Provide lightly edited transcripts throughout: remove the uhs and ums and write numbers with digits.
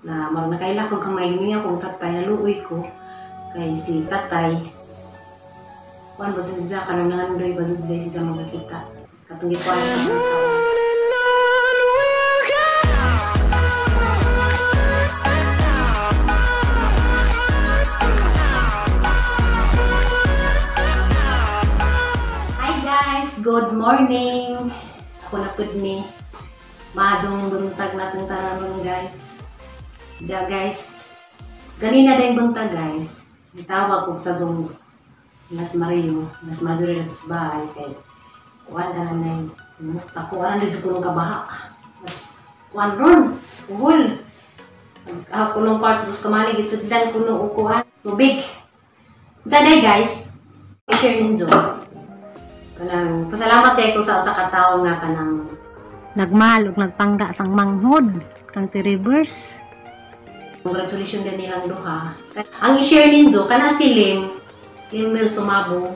Na marang nakaila ko gamay niya kong tatay, naluoy ko kay si tatay. Kuan ba siya kanang nangandoy ba siya magkakita. Katong gikuan sa asawa. Hi guys, good morning. Ako na pud ni maadjong buntag natong tanan guys. Ja guys, ganina dayong buntag guys. Nitawag kog sa Zoom Nas Mario, Nas Marjorie na sa bahay kay kuan ka na nay kumusta ko aran dito kulong kabaha. Tapos kuan ron, uhol. Kulong kwarto dos kamali gisidlan kuno og kuan tubig. Ja day guys, i-share ninyo. Kanang pasalamat kay ko sa usa ka tawo nga kanang nagmahal ug nagpangga sang manghod kang Tiribers. Congratulations din nilang duha. Ang i-share ninyo kana si Lim, Limel Sumabo.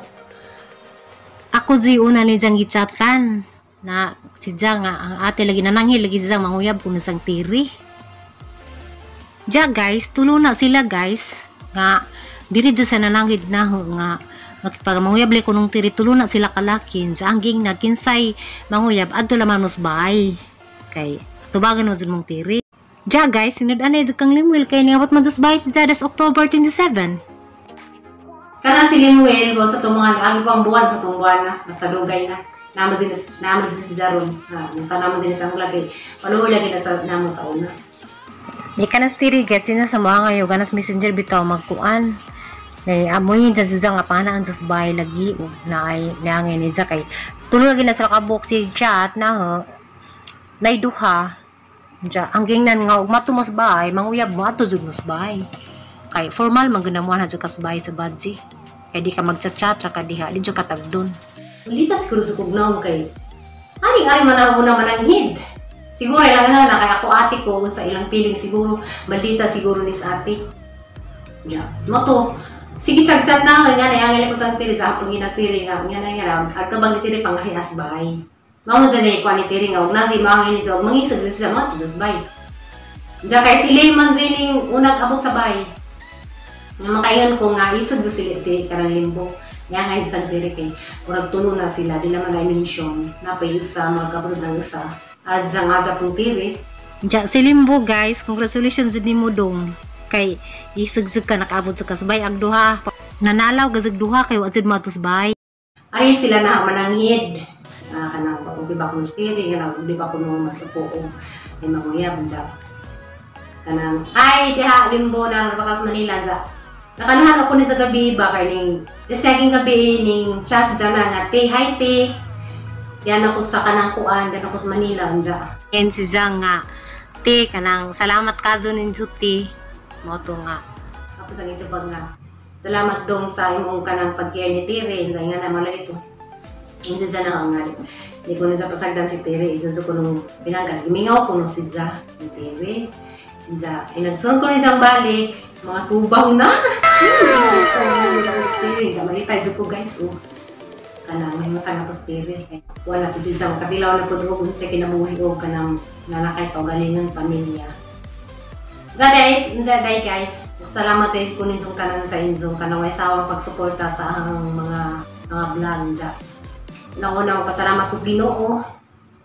Ako di una ni jang gichatan na si Jang nga ang ate lagi nananghil lagi si Jang manguyab kuno sang tiri. Ja guys, tulo na sila guys nga diri jud sa nananghid na ho nga makipag manguyab li kunong tiri, tulo na sila kalakin sa angging nagkinsay manguyab adto lamang nos bahay kay tubagan mo jud mong tiri. Ja guys, sinod anay jud kang Limuel kay niabot man sa bahay si Jadas October 27. Kana si Limuel wa sa tong mga agi pang buwan sa tong buwan na basta dugay na. Naman din si Jaron. Naman din sa ang lagi. Paluoy lagi na sa namo sa una. Ni kanas tiri guys, sina sa mga ngayo ganas messenger bitaw magkuan. Nay amoy dyan si Jang nga panaan sa bahay lagi ug naay naangin ni Ja kay tulo lagi na sa kabuk si chat na ho. Nay duha. Ja, ang gingnan nga ug mato mas bahay, manguyab mo ato jud mas bahay. Kay formal man gud mo ana jud kas bahay sa badzi. Kay di ka magchat-chat ra ka diha, di jud ka tagdon. Lita siguro jud kog naong kay ari-ari man ako na mananghid. Siguro ilang na kay ako ate ko sa ilang feeling siguro maldita siguro ni sa ate. Ja, mo to. Sige chat-chat na nga nga nayangil ko sa tiri sa akong ginasiri nga nga na nga adto bang tiri panghias bahay. Mao man jud ko ani tiri nga og nasi mangin ni jog mangisag sa mga just bay. Ja kay sila man jud ning unang abot sa bahay. Nga makaingon ko nga isog jud sila si karang Limbo. Nga nga isag tiri kay murag tulo na sila di naman na mention napay isa mga kabrod ng isa. Adja nga ja pong tiri. Ja si Limbo guys, congratulations jud nimo dong. Kay isog-sog ka nakaabot sa kasbay ag duha. Nanalaw gazag duha kay wa jud matos bay. Ari sila na mananghid. Kanang kung di ba ko misteri, kanang di ba ko no masuko og ay manguyab ja. Kanang ay diha Limbo na bakas Manila ja. Nakanahan ako ni sa gabi ba kay ning second gabi ning chat ja na nga te hi te. Yan ako sa kanang kuan, dan ako sa Manila ja. En si Jang nga te kanang salamat ka jud nin te. Mo to nga. Tapos ang ito bag nga salamat dong sa imong kanang pag-care ni Tere, nga na malagi to. Yung si Za na nga, hindi ko na sa pasagdan si Tere. Isa ko nung pinanggan. Imingaw ko nung si Za ni Tere. Za, inagsunod ko rin siyang balik. Mga tubaw na! Tere. Za, malipay ko guys. Oh. Kanang, may mga kanang ko si Tere. Wala po si Za. Makabilaw na po doon sa kinabuhi o kanang nanakay ka o galing ng pamilya. Za, day guys. Salamat din ko ninyong tanan sa inyong kanang may sawang pagsuporta sa ang mga vlog. Za. Nauna, pasalamat ko sa Ginoo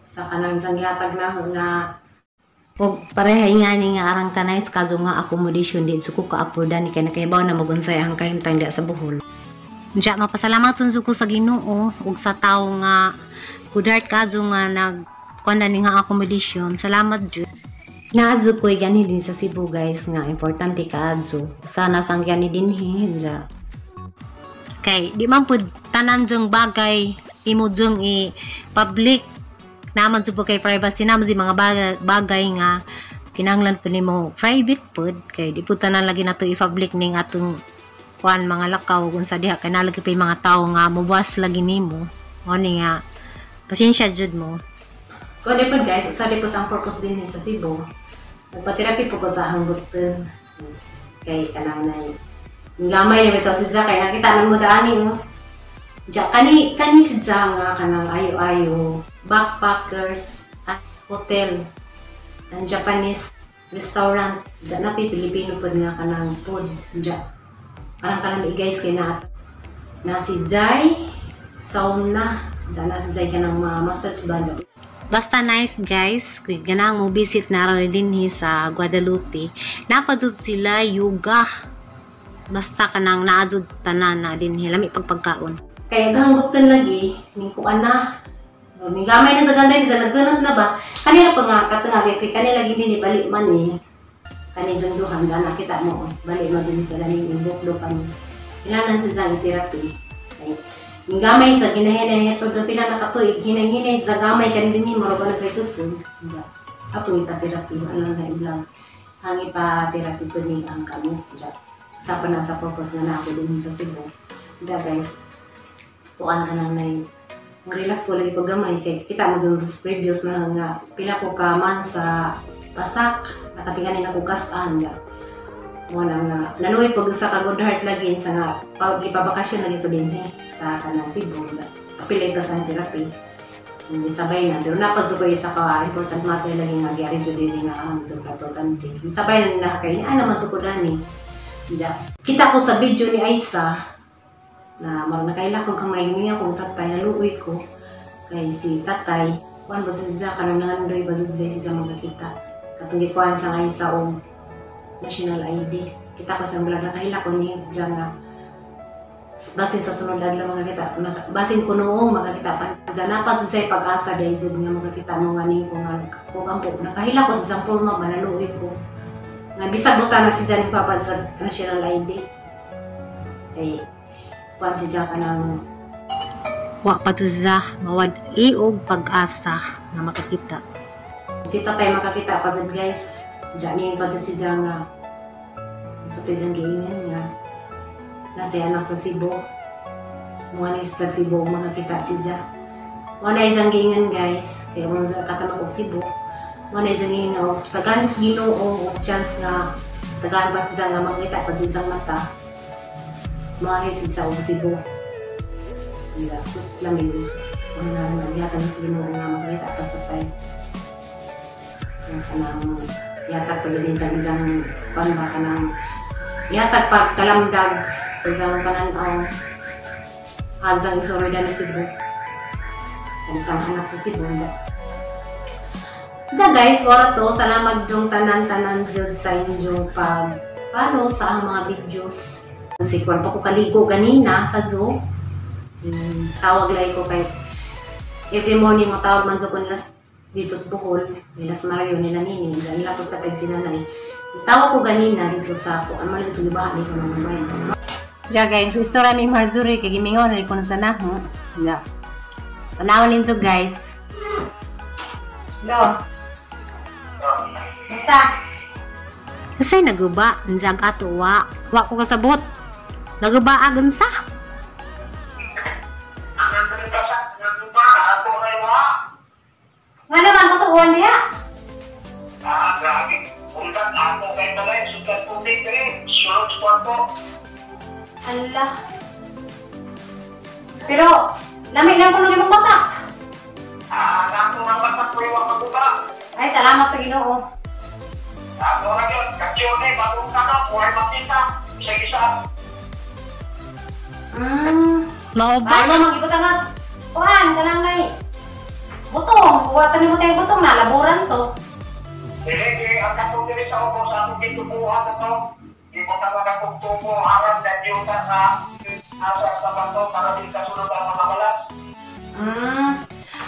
sa kanang isang gihatag na nga og pareha nga ni nga arang kanay sa kadto nga accommodation di ko ka-affordan ni kay nakaibaw na magunsay ang kahimtang diha sa Bohol. Diya mapasalamat ko sa Ginoo ug sa tawo nga good heart kadto nga nagkuan ni nga accommodation. Salamat jud. Naadto ko gani din sa Cebu guys nga importante kaadto. Sana sang gani dinhi diya. Kay di man pud tanan jung bagay imo jung i public naman jud kay privacy naman si mga bagay nga kinahanglan pud nimo private pud kay di pud tanan lagi nato i-public ning atong kuan mga lakaw unsa diha kay nalagi pay mga tawo nga mobuwas lagi nimo mo ni nga pasensya jud mo. Kuan di pud guys, usa di pud sa ang purpose din sa Cebu. Nagpa-therapy pud ko sa hanggot kay kanang nay gamay ni bitaw si Za kay nakita namo daani no. Ja kani si Za nga kanang ayo-ayo backpackers at hotel ang Japanese restaurant. Diya na Pilipino pod nga kanang food. Diya. Parang kalami guys kay na na si Jai sauna. Diya na si Jai kanang mga massage ba. Diya. Basta nice guys, kung ganang mo visit na rin dinhi sa Guadalupe, napadud sila yoga. Basta kanang naadud tanan na dinhi lami pagpagkaon. Kaya gahanggutan lagi, ning kuan na. Ning gamay na sa ganda ni sa nagganot na ba? Kanila pa nga katanga guys, kay kanila gini ni balik man ni. Kani jung duhan dyan, nakita mo, balik man dyan sila ning ibuklo pa ni. Kailangan sa zang therapy. Kay ning gamay sa ginahinay ito na pila na katuig, hinay-hinay sa gamay kan dinhi mura ba na sa kusog. Diyan. Apo ita therapy, ano na i-vlog. Ang ipa-therapy po ni ang kamo. Diyan. Sa pa na sa purpose nga na ako din sa Cebu. Diyan guys, kuan ka nang nay. Relax ko lagi pag gamay kay kita mo dun sa previous na nga pila ko ka man sa pasak nakatinganin ako kasan ga. Mo na nga naluoy pag sa ka good heart lagi sa nga gipabakasyon lagi ko din sa kanang Cebu. Apilay ta sa therapy. Hindi sabay na pero napad ko isa ka important matter lagi nga gyari jud din nga ang so importante. Sabay na kay ana man ko dani. Diya. Kita ko sa video ni Aisa na marang nakaila ko kamay niya kung tatay naluoy ko kay si tatay kuan ba siya kanang nangandoy ba siya magkakita katong gikuan sa Aisa og national ID. Kita ko sa vlog nakaila ko niya siya nga basin sa sunod adlaw makakita basin ko noong makakita pa siya napad siya pag-asa dahil jud nga makakita mo nga ning ko nga ko ampo nakahila ko sa isang forma ba naluoy ko nga bisag buta na siya ni pa sa national ID kay kuan siya kanang wa pa siya mawad iog pag-asa nga makakita. Si tatay makakita pa jud guys. Diyan niya pa jud siya nga sa tuwing giingan nga nasa anak sa Cebu. Mga ni sa Cebu makakita siya. Mo na iyang giingan guys. Kaya mo sa katama og Cebu. Mo na iyang giingan og tagaan sa Ginoo og chance nga tagaan pa siya nga makita pa jud sang mata. Mga sa og Cebu. Ila sus lang Jesus. Ang nagyatan sa Ginoo nga makita pa sa tay. Ang kanang yatag pa din sa isang kuan ba kanang yatag pag kalamdag sa isang panan-aw. Azang istorya na Cebu. Ang isang anak sa Cebu. Diya guys, wala to. Salamat jung tanan-tanan jud sa inyong pag-follow sa ang mga videos. Kasi kung pa ko kaligo ganina sa zoo, tawag lang ko kay every morning matawag man so ko nila dito sa Bohol, nila sa Mario, nila Nini, nila po sa Pagsinanay. Tawag ko ganina dito sa ko, ano man ito ba, hindi ko naman bayan. Ya guys, istorya mi Marjorie kay gimingon rin ko sa nako. Ya. Tanawon ninyo guys. Hello. Basta. Kasi naguba, nandiyan ato wa. Wa ko kasabot. Naguba agon sa. Nga naman ko sa uwan diha. Ah, grabe. Undan ako kay talay, sukat tubig rin. Sunod sa kwarto. Ala. Pero, lamig lang kuno imong basak. Ah, nako nga basak ko yung maguba. Ay, salamat sa Ginoo. Ako na yun. Katyo ni, bagong tanong, huwag makita. Isa-isa. Mao ba? Ay, mo magibutang nga. Kuan, kanang nay. Butong, kuha tanin mo tayong butong na laboran to. Dili, ang katong dili sa ubos, atong gitubuhan na to. Ibutang na akong tubo, aram na diyutan na asa sa bato para di kasunod ang mga balas.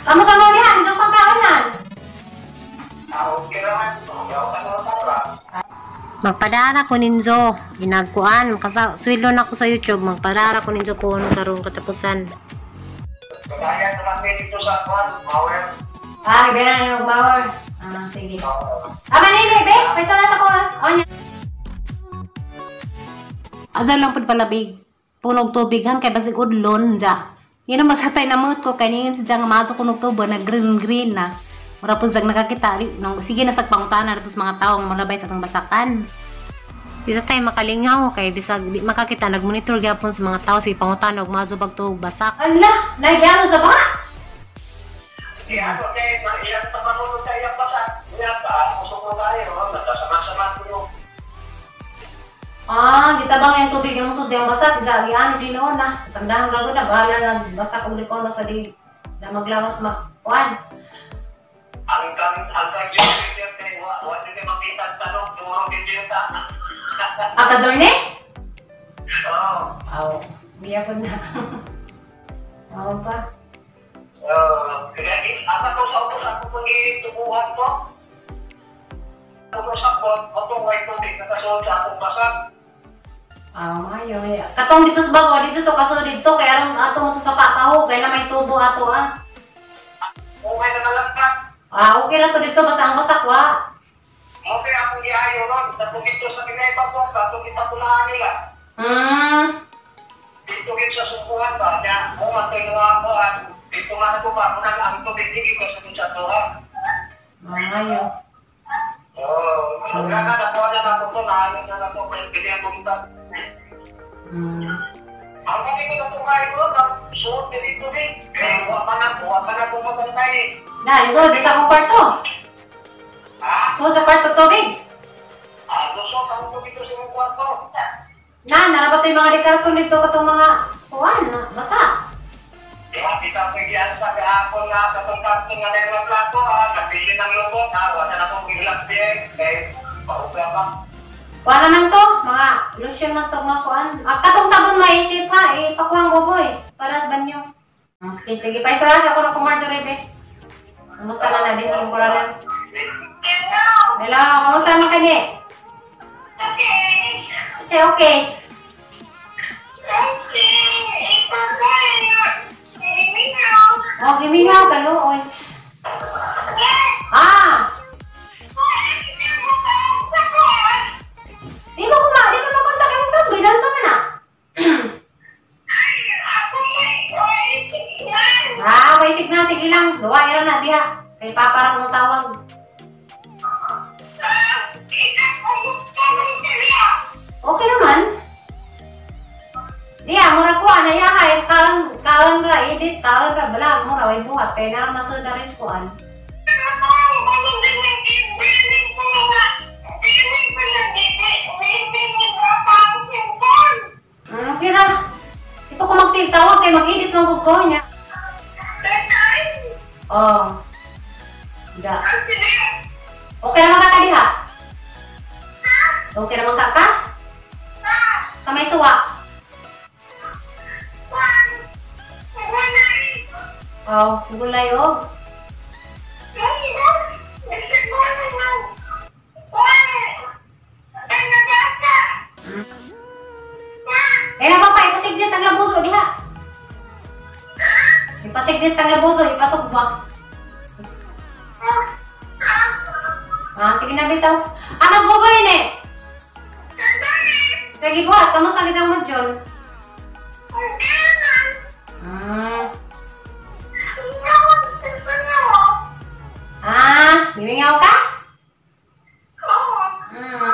Kamusta mo niya? Andiyan pagkaonan? Okay naman. Magpadara ko ninyo. Ginagkuan. Swelo na ko sa YouTube. Magpadara ko ninyo po karon katapusan. Kaya naman dito sa kuan, power. Ah, ibera na ng power. Ah, sige. Ah, manili, be. Pwesa na sa kuan. O niya. Asa lang pud palabig. Punog tubig han kay basig udlon ja. Yun ang masatay na mot ko kay ningon siya nga maso kunog tubo na green green na. Mura po sag nakakita nang sige na sag pangutana ato sa mga tawo nga molabay sa atong basakan. Bisa tayo makalingaw kay bisag di makakita nagmonitor gyapon sa mga tawo sige pangutana og maso bag tuog basak. Ala, nagyano sa baha. Iya, okay, iyang pamanunod sa iyang basak. Iyang pa, usok mo tayo, no? Ah, gitabang yung tubig yung sud yung basak ja giano din noon na. Sangdahan ra na bahala na basak og likon basta di na maglawas ma kuan. Ang kan ang kan jud kay wa wa jud makita sa tanong puro gid ta. Ah, ka journey? Oo. Aw, biya pud na. Aw pa. Kaya asa ko sa ubos ako pagitubuhan ko. Ubos ako, otong way tubig nakasuod sa akong basak. Ah, maayo. Katong dito sa bago, dito to kaso dito kay aron ato mo to sa pakaho kay na may tubo ato ah. Okay na malangkat. Ah, okay ra to dito basta ang basak wa. Okay akong giayo ron, katong dito sa kinay ko, katong gipatulaan nila. Dito gid sa sumpuhan ba nya mo man toy nga ako dito man ako ba muna ang tubig digi ko sa tuha. Maayo. Oh, nga na nakuha na ako to na na ako kay pili ang bumta. Ang kani ko na tumayo ko, suot dili tubig. Kay wa man na ko mabantay. Na, lisod sa akong kwarto. Ha? Suot sa kwarto tubig. Ah, lusot ang tubig sa imong kwarto. Na, narabat yung mga dekarton dito katong mga kuan, basa. Diha kita pagyan sa gahapon nga katong karton nga dahil mga plato, nabili ng lubot, wala na akong gilakbiyeg, kay pauga pa. Wala man to, mga lotion man to, mga kuan. Katong sabon maisip ha, pakuhang boboy, para sa banyo. Okay, sige, paisara sa ako na kumarjorie, be. Kamusta na na din ang kuralan? Hello! Hello, kamusta man kani? Okay! Okay, okay. Okay! Ito na! Gimingaw! Oh, gimingaw, kaluoy. Ah! Di mo makontak yung number, dansa man na. Ah, okay, signal, sige lang. Duwa, ira na, diha. Kay papa ra kong tawag. Okay naman. Diha, mura ko, anaya ka, kaon ra, edit, kaon ra, balag, mura, way buhat. Kaya na masud na rin kuan. Okay ra. Di pa ko magsiltawag kay mag-edit mo ko niya. Oh. Ja. Okay ra man ka diha? Okay ra man ka ka? Sa may suwa. Oh, gulay og. Eh na papa, ipasignit ang labuso diha. Ipasignit ang labuso, ipasok ba? Ah, sige na bitaw. Ah, mas buboy ni. Sige buhat, kamusta gid ang module? Ah, gimingaw ka?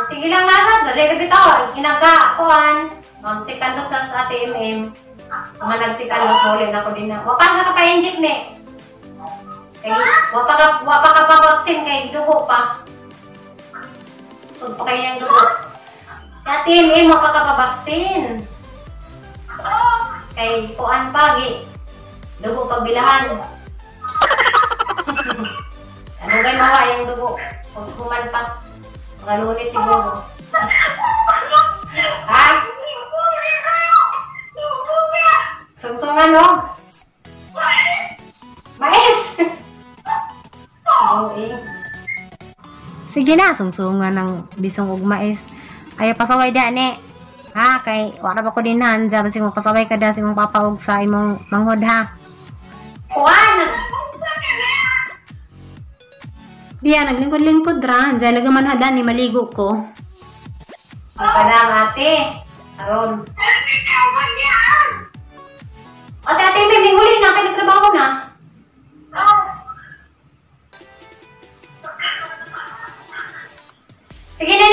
Sige lang nasad, dali ka bitaw. Kinaga kuan. Magsikandos na sa Ate MM. Mga nagsikandos, huli na ko din na. Wapa sa ka pa-inject ni. Kay, wapa ka pa vaccine kay dugo pa. Sud pa kayo yung dugo. Sa Ate MM, wapa ka pa vaccine. Kay kuan pa, gi. Dugo pagbilahan. Ano kay mawa yung dugo? Human pa. Mga Lunes siguro. Ha? Sungsungan og. Mais! Oo eh. Sige na, sungsungan ng bisong og mais. Ayaw pasaway da ni. Ha, kay wala ba ko din han, dya basig pasaway ka da sa imong papa og sa imong manghod ha. Kuan! Diya, naglingkod-lingkod ra. Diya, lagaman ha, Dani, maligo ko. Ang ate. Aron. O si ate, may huli na. Kaya nagtrabaho na. Sige na,